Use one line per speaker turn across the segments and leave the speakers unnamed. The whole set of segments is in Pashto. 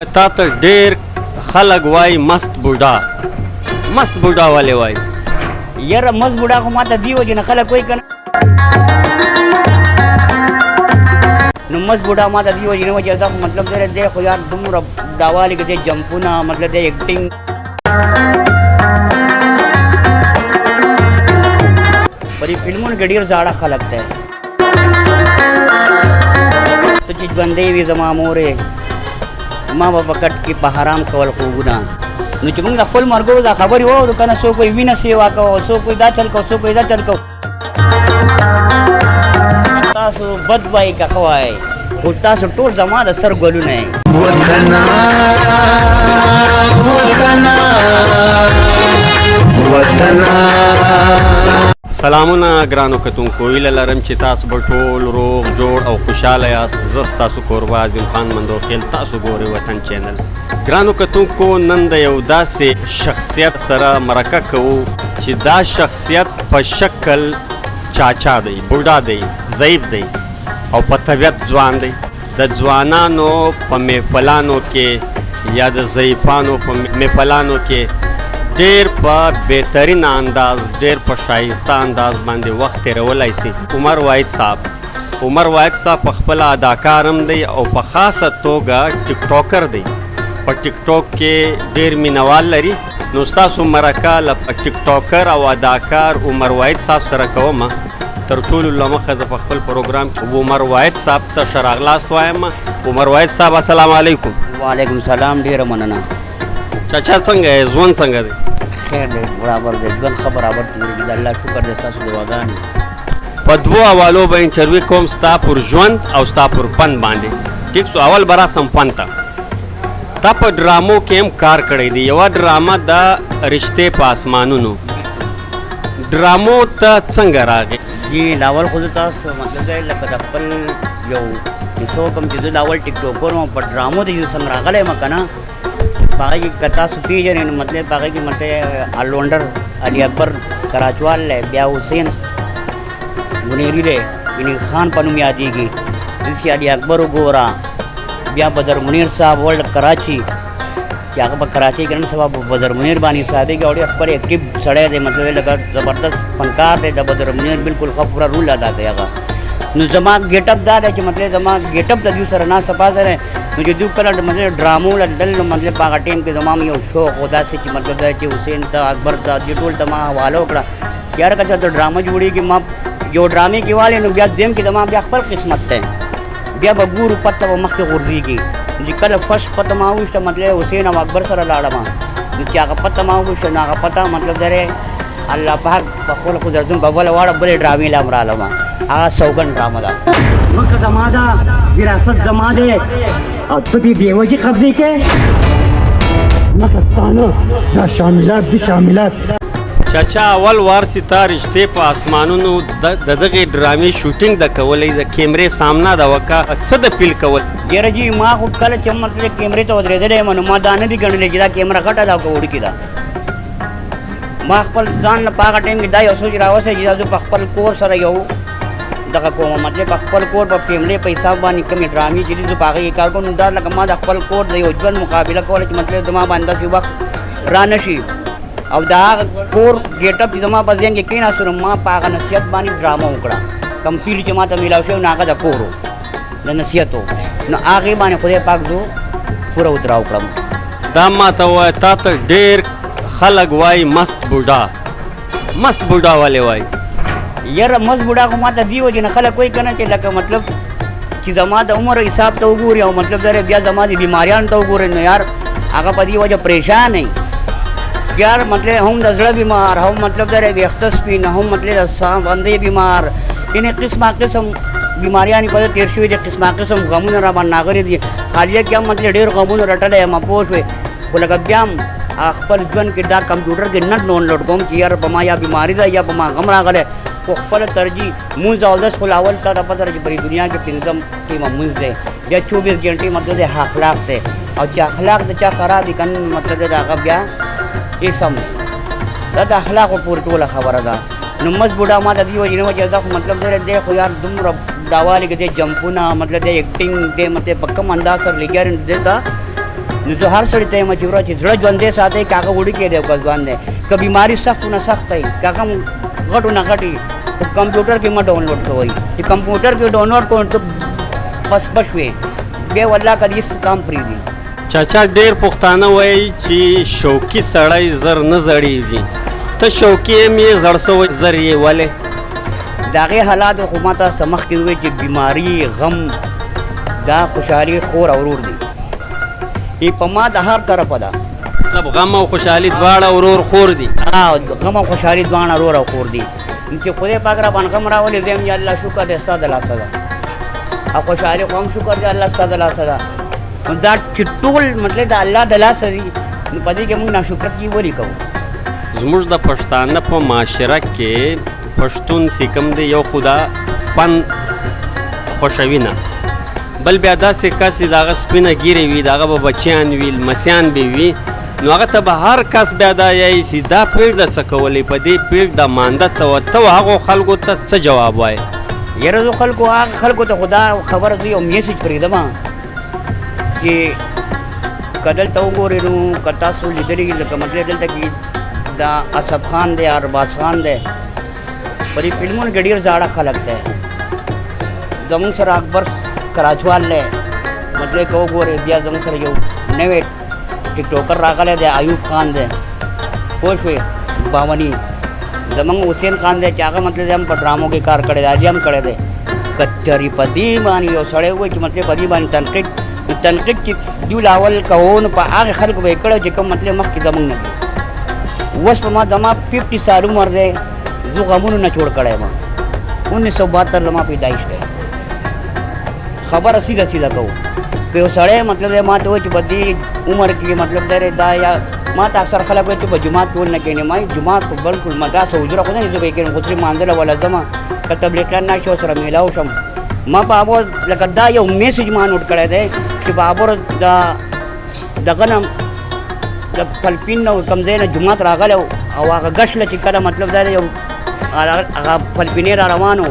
تا ته ډیر خلک وای مست بوډا، مست بوډا والے وای.
یاره مست بوډا خو ماته دی وجه نه خلک وای کنه، نو مست بوډا ماته دی وجه نه وجه دا خو مطلب دی دی خو یار دومره ډاوالي کې دی جمپونه مطلب دی اکټینګ په دې فلمونو کې ډېر زاړه خلک دی. ته چې ژوندی وي زما مورې، ما به په کټ کې په حرام کول خوبونه. نو چې موږ د خپل ملګرو دا خبرې واورو که نه، څوک وایي وینه سیوا کوه، څوک وایي دا چل کوه، څوک وایي دا چل کوه. تاسو بد وایي که ښه وایي، خو تاسو ټول زما د سر ګلونه یئ.
وطنا وطنا وطنا.
سلامونه ګرانو کتونکو، هیله لرم چې تاسو به ټول روغ جوړ او خوشحاله یاست. زه ستاسو کوربه عظیم خان مندوخیل، تاسو ګورئ وطن چینل. ګرانو کتونکو، نن د یو داسې شخصیت سره مرکه کوو چې دا شخصیت په شکل چاچا دی، بوډا دی، ضعیف دی او په طبیعت ځوان دی. د ځوانانو په محفلانو کې یا د ضعیفانو په محفلانو کې ډیر په بهترین انداز، ډیر په ښایسته انداز باندې وخت تېرولای سي. عمر واحد صاحب، عمر واحد صاحب په خپله اداکار هم دی او په خاصه توګه ټیک ټاکر دی. په ټیک ټاک کې ډیر مینوال لري. نو ستاسو مرکه له ټیک ټاکر او اداکار عمر واحد صاحب سره کوم. تر ټولو له مخه زه په خپل پروګرام کې عمر واحد صاحب ته ښه راغلاست وایم. عمر واحد صاحب، السلام علیکم.
وعلیکم سلام، ډېره مننه.
چاچا څنګه یې؟ ژوند څنګه دی؟
خیر دی، برابر دی، ژوند ښه برابر تېرېږي، د الله شکر دی، ستاسو دعاګانې.
په دوو حوالو به انټرویو کوم، ستا پر ژوند او ستا پر فن باندې. ټیک سو، اول به راسم فن ته. تا په ډرامو کې هم کار کړی دی، یوه ډرامه د رشتې په اسمانونو. ډرامو ته څنګه راغی؟
جی لاول خو زه تاسو مطلب دی لکه د خپل یو کیسه وکړم چې زه د اول ټیک ټاکر وم، په ډرامو ته چې څنګه راغلی یم که نه، په هغه کې که تاسو پېژنئ نو مطلب په هغه کې مطلب الونډر علي اکبر کراچوال دی، بیا حسین بنیری دی، یعنی خان په نوم یادېږي، داسې علي اکبر وګوره، بیا بدر منیر صاحب ورلډ کراچي چې هغه په کراچۍ کې نن سبا په بدر منیر باندې حسابېږي او ډېر ښکلی اکټیو سړی دی، مطلب لکه زبردست فنکار دی. د بدر منیر بالکل ښه پوره رول ادا کوي هغه. نو زما ګیټ اپ دا دی چې مطلب زما ګیټ اپ د دوی سره ناسته پاسته دی. نو چې دوی کله مطلب ډرامو له تلل، نو مطلب په هغه ټایم کې زما هم یو شوق و داسې چې مطلب دا چې حسین ته، اکبر ته، دې ټول ته ما حواله وکړه یاره که چېرته ډرامه جوړېږي، ما یو ډرامې کې والې، نو بیا دویم کې زما بیا خپل قسمت دی، بیا به ګورو، پته به مخکې غورځېږي. چې کله فرسټ پته ما وویشته، مطلب حسین او اکبر سره لاړم، نو چې هغه پته ما وویشته، نو هغه پته مطلب درې الله پاک په خپل قدرتونو په بله واړه بلې ډرامې له هم رالم، هغه سوګند ډرامه ده.
ځمکه زما ده، وراثت زما دی او ته دې بېوزي قبضې کې. ځمکه ستا نه، دا شاملات دي، شاملات.
چاچا، اول وار چې تا رشتې په اسمانونو د دغې ډرامې شوټینګ د کولې، د کیمرې سامنا د وکا، څه د فیل کول؟
یاره جی، ما خو کله چې مطلب کیمرې ته ودرېدلی یم، نو ما دا نه دي ګڼلی چې دا کیمره غټه ده او که وړوکې ده. ما خپل ځان له په هغه ټایم کې دا یو سوچ راوستی چې دا زه په خپل کور سره یو دغه کوم، مطلب په خپل کور په فیملۍ په حساب باندې کومې ډرامې چې دي، زه په هغې کې کار کوم. نو دا لکه ما د خپل کور د یو ژوند مقابله کوله چې مطلب زما باندې داسې وخت را نه شي، او د هغه کور ګیټ اپ چې زما په ذهن کې کېناستو، نو ما په هغه نصیحت باندې ډرامه وکړه. کوم پیل چې ما ته میلاو شوی، نو هغه د کور و، د نصیحت و، نو هغې باندې خدای پاک زه پوره اتراو کړم.
دا ما ته ووایه، تا ته ډېر خلک وایي مست بوډا، مست بوډا والے وایي؟
یاره مست بوډا خو ما ته دی وجه نه خلک وایي که نه چې لکه مطلب چې زما د عمر حساب ته وګوري او مطلب دا بیا زما د بیماریانو ته وګوري، نو یار هغه په دې وجه پریشان دی یار، مطلب هم د زړه بیمار، هم مطلب دا ویښته سپین، هم مطلب د ساه بندۍ بیمار، یعنې قسمه قسم بیماریانې په ده تېر شوي دي، قسمه قسم غمونه را باندې راغلي دي. حالیه کې هم مطلب ډېر غمونه رټلی یم، پوه شوې، خو لکه بیا هم خپل ژوند کې دا کمپیوټر کې نه ډاونلوډ کوم چې یار په ما یا بیماري ده یا په ما غم راغلی، خو خپله ترجیح مونځ او اودس. خو اول تا ته پته ده چې په دې دنیا کې پنځم ټیمه مونځ دی، بیا 24 ګنټې مطلب دی اخلاق دی، او چې اخلاق د چا خراب وي که نه، مطلب دی د هغه بیا هېڅ هم دا د اخلاقو پورې ټوله خبره ده. نو مست بوډا ما ته دې وجې نه وه چې دا خو مطلب دی دی خو یار دومره ډاوالي کې دی جمپونه، مطلب دی اکټینګ دی، مطلب په کوم انداز سره لګیا دی، نو دې ته نو زه هر سړي ته یم چې وروره چې زړه ژوندی ساتئ، که هغه وړوکی دی او که ځوان دی، که بیماري سختو نه سخته وي، که هغه غټو نه غټ وي، خو کمپیوټر کې مه ډاونلوډ کوئ. چې کمپیوټر کې ډاونلوډ کوئ ته بس بشوې، بیا والله که هېڅ کام پرېږدي.
چاچا ډېر پښتانه وایي چې شوقي سړی زر نه زړېږي، ته شوقي هم یې، زړ سوی زر یې، ولې؟
د هغې حالاتو خو ما تاسو ته مخکې وویل چې بیماري، غم، دا خوشحالي خور او ورور دي، ای په ما د هر طرفه ده.
مطلب غم او خوشحالي دواړه ورور خور دي.
غم او خوشحالي دواړه ورور او خور دي. چې خدای پاک را باندې غم راولي، زه یم یا الله شکر دی ستا د لاسه ده، او خوشحالي خو هم شکر دی الله ستا د لاسه ده. نو دا چې ټول مطلب د الله د لاسه دي، نو په دې کې موږ ناشکرګي ولې کوو؟
زموږ د پښتانه په معاشره کې پښتون چې کوم دی، یو خو دا فن خوښوي نه، بل بیا داسې کس چې د هغه سپینه ږیره وي، د هغه به بچیان وي، لمسیان به وي، نو هغه ته به هر کس بیا دا یایي چې دا پرېږده څه کولی، په دې پرېږده مانده څه وه. ته هغو خلکو ته څه جواب وایې؟
یاره زه خلکو هغه خلکو ته خو دا خبره زه یو میسج پرېږدم چې که دلته وګورئ، نو که تاسو لیدلي لکه مطلب دلته کې دا اصف خان دی، ارباز خان دی، په دې فلمونو کې ډېر زاړه خلک دی. زموږ سره اکبر کراچوال دی، مطلب که وګورئ بیا زموږ سره یو نوی ټیکټوکر راغلی دی، ایوب خان دی، پوه شوې، باوني. زموږ حسین خان دی چې هغه مطلب هم په ډرامو کې کار کړی دی، هغه هم کړی دی. که چېرې په دې باندې یو سړی ووایي چې مطلب په دې باندې تنقید، نو تنقید چې دوی له اول کوو، نو په هغې خلکو به یې کړی چې کوم مطلب مخکې زموږ نه دی. اوس په ما زما 50 سال عمر دی، زه غمونو نه جوړ کړی یم. 1972 زما پیدایش دی. خبره سیده سیده کوو. که یو سړی مطلب دی ما ته وایي چې په دې عمر کې مطلب دی دا، یا ما ته اکثر خلک وایي چې په جومات کې ولې نه کښېنې؟ ما وایي جومات خو بلکل ما داسې حجره خو نه چې زه به یې کښېنم، خو صرف لمانځه له وله ځم، که تبلیغیان نه شي ورسره میلاو شم. ما په هغه ورځ لکه دا یو میسج ما نوټ کړی دی چې په هغه ورځ د دغه نه د فلپین نه کوم ځای نه جومات راغلی او هغه ګشت له چې کله مطلب دا دی یو هغه فلپینی را روان و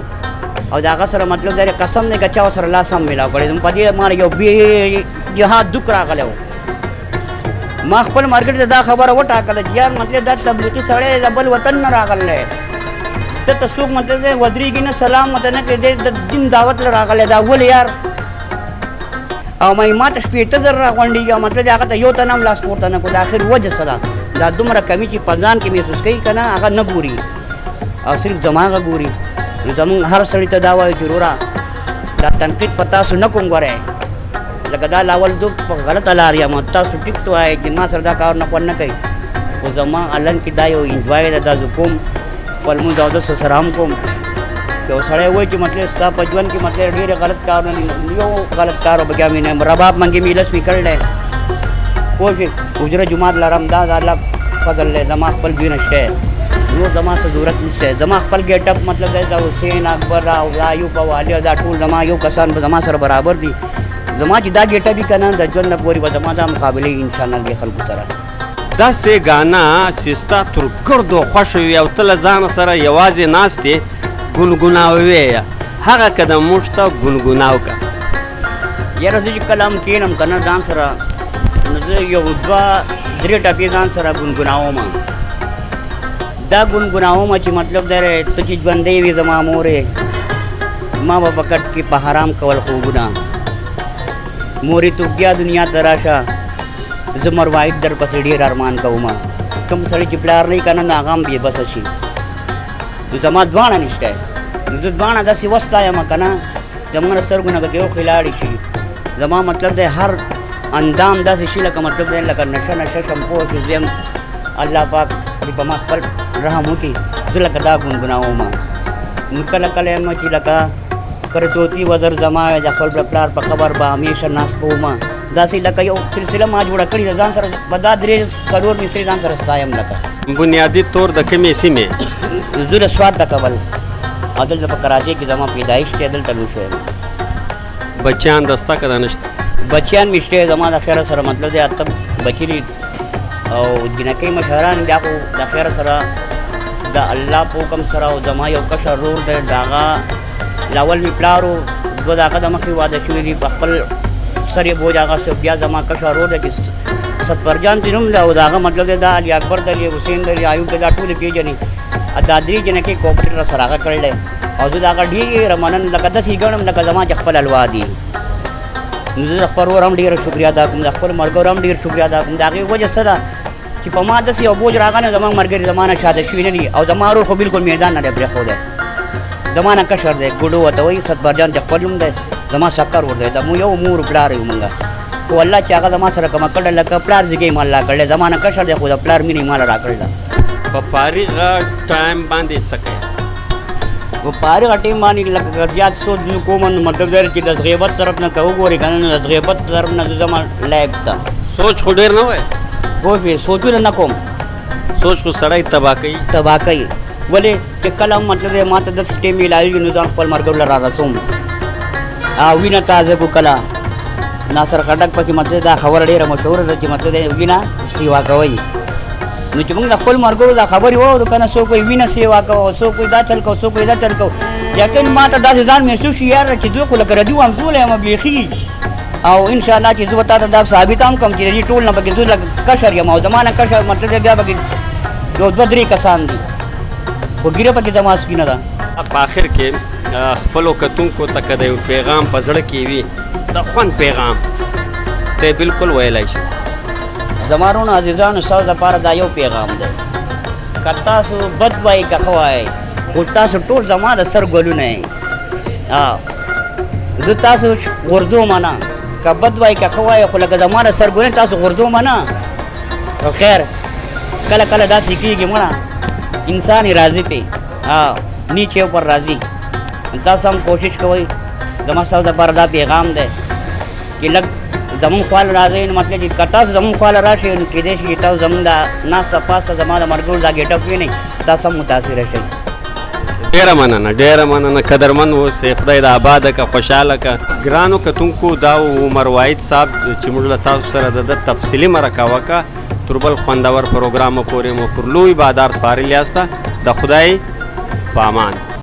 او د هغه سره مطلب دا دی قسم دی که چا ورسره لاس هم میلاو کړی، په دې ما یو بې جهاد دوک راغلی و. ما خپل مارکیټ ته دا خبره وټاکله چې یار مطلب دا تبلیغي سړی دی، د بل وطن نه راغلی دی، ده ته څوک مطلب دی ودرېږي نه، سلام ورته نه کوي، دی د دین دعوت له راغلی دا ولې یار؟ او ما ته 60,000 راغونډېږي او مطلب دی هغه ته یو تن هم لاس پورته نه کړو. د اخر وجه څه ده؟ دا دومره کمي چې په ځان کې محسوس کوي که نه، هغه نه ګوري او صرف زما هغه ګوري. نو زمونږ هر سړي ته دا وایو چې وروره دا تنقید په تاسو نه کوم، ګورئ لکه دا لاول زه په غلطه لار یم، تاسو ټیک ته وایئ چې ما سره دا کار نه خوند نه کوي، خو زما الن کې دا یو انجوای ده، دا زه کوم، خپل لمونځ اودس سره هم کوم. یو سړی وایي چې مطلب ستا په ژوند کې مطلب ډېر غلط کارونه دي، یو غلط کار به بیا مې نه یم، رباب منګې مې لس مې کړی دی، پوه شوې، حجره جومات لرم، دا د الله فضل دی، زما خپل دوی نشته، نور زما څه ضرورت نشته، زما خپل ګیټ اپ مطلب دی دا حسین اکبر او دا ایوب او علي دا ټول زما یو کسان به زما سره برابر دي. زما چې دا ګیټ اپ وي که نه د ژوند نه پورې به زما دا مقابلې انشاءالله دې خلکو سره.
داسې ګانا چې ستا تر ګردو خوښ وي او ته له ځانه سره یوازې ناست یې ګونګوناوې یې، هغه که د موږ ته ګونګوناو که.
یاره زه چې کله هم کښېنم که نه ځان سره، نو زه یو دوه درې ټپې ځان سره ګونګوناوم. دا ګونګوناوم چې مطلب دی ته چې ژوندی وې زما مورې، ما به په کټ کې په حرام کول خوبونه، مورې ته بیا دنیا ته راشه، زه مرواید در پسې ډېر ارمان کوم. کوم سړی چې پلار نه وي که نه، نو هغه هم بې بسه شي. نو زما دواړه نشته، نو زه دواړه داسې وستایم که نه، زما له سترګو نه به کې اوښکې لاړې شي. زما مطلب دی هر اندام داسې شي لکه مطلب دی لکه نشه نشه شم، پوه شو زه یم الله پاک دې په ما خپل رحم وکړي، زه لکه دا ګونګوناوم. نو کله کله یم چې لکه کرتوتی وزر زما وی د خپل پلار په قبر به همیشه ناست به وم، داسې لکه یو سلسله ما جوړه کړې ده ځان سره، په دا درې څلور مصرې ځان سره ستایم. لکه
بنیادي طور د کومې سیمې؟
زه د سوات د کابل او دلته په کراچۍ کې زما پیدایش دی، دلته لوی شوی یم.
بچیان د ستا که دا نشته؟
بچیان مې شته، زما د خیره سره مطلب دی اته بچي دي او جینکۍ مشران بیا خو د خیره سره د الله په حکم سره، او زما یو کشر ورور دی، د هغه لاول مې پلار و، دوه د هغه د مخې واده شوي دي، په خپل سر یې بوج اخیستی. بیا زما کشر ورور دی چې ستپرجان چې نوم دی، او د هغه مطلب دی دا علي اکبر دی، حسین دی، ایوب دی، دا ټول یې پېژني. دا درې جنکې کوپرېټ را سره هغه کړی دی، او زه د هغه ډېره مننه لکه داسې ګڼم لکه زما چې خپل الوا دي. نو زه د خپل ورور هم ډېره شکریه ادا کوم، د خپل ملګرو هم ډېر شکریه ادا کوم. د هغې وجه څه ده چې په ما داسې یو بوج راغلی، زما ملګري زما نه شاته شوي نه دي، او زما ورور خو بلکل میدان نه دی پرېښودی، زما نه کشر دی، ګډو ورته وایي، ستبرجان چې خپل نوم دی، زما سکر ور دی، د مو یو مور پلار یو مونږ، خو الله چې هغه زما سره کومه کړه لکه پلار زیږی ما الله کړی، زما نه کشر دی خو د پلار مینې ما له راکړله.
په فارغه ټایم باندې څه کوې؟
په فارغه ټایم باندې لکه زیات سوچ نه کوم، نو مطلب دا چې د غیبت طرف نه که وګورې که نه، نو د غیبت طرف نه زه زما لایق ته
سوچ خو ډېر نه وایې؟
پوه شوې؟ سوچونه نه کوم.
سوچ خو سړی تباه کوي.
تباه کوي، ولې چې کله هم مطلب دی ما ته داسې ټایم میلاویږي، نو ځان خپل ملګرو له را رسوم او وینه تازه کو. کله ناصر خټک پکې مطلب دا خبره ډېره مشهوره ده چې مطلب دی وینه سیوا کوئ. نو چې موږ د خپل ملګرو دا خبرې واورو که نه، څوک وایي وینه سیوا کوه، څوک وایي دا چل کوه، څوک وایي دا چل کوه، یقین ما ته داسې ځان محسوس شي یاره چې زه خو لکه ردي وانګولی یم بیخي. او انشاءالله چې زه به تا ته دا ثابت هم کړم چې د دې ټول نه پکې زه لږ کشر یم، او زما نه کشر مطلب دی بیا پکې یو دوه درې کسان دي، خو ږیره پکې زما سپینه ده.
په آخر کې خپلو کتونکو ته که د یو پیغام په زړه کې وي، د خوند پیغام ته بالکل ویلی شي.
زما وروڼو عزیزانو، ستاسو دپاره دا یو پیغام دی، که تاسو بد وایئ که ښه وایئ، خو تاسو ټول زما د سر ګلونه یئ. زه تاسو غورځوم نه، که بد وایئ که ښه وایئ، خو لکه زما د سر ګلونه تاسو غورځوم نه. خو خیر کله کله داسې کېږي، مړه انسان یې راضي پې نیچه پر راضي. تاسو هم کوشش کوئ، زما ستاسو دپاره دا پیغام دی چې لږ زمونږ خواله راځئ، نو مطلب چې که تاسو زمونږ خواله راشئ، نو کېدای شي چې تاسو زمونږ دا ناسته پاسته زما د ملګرو دا ګېټ اپ وینئ، تاسو هم متاثره شئ.
ډېره مننه، ډېره مننه، قدرمن اوسې، خدای د آباده که، خوشحاله که. ګرانو کتونکو، دا و عمر واحد صاحب چې موږ له تاسو سره د ده تفصیلي مرکه وکړه. تر بل خوندور پروګرام پورې مو پر لوی بادار سپارلي یاسته. د خدای په امان.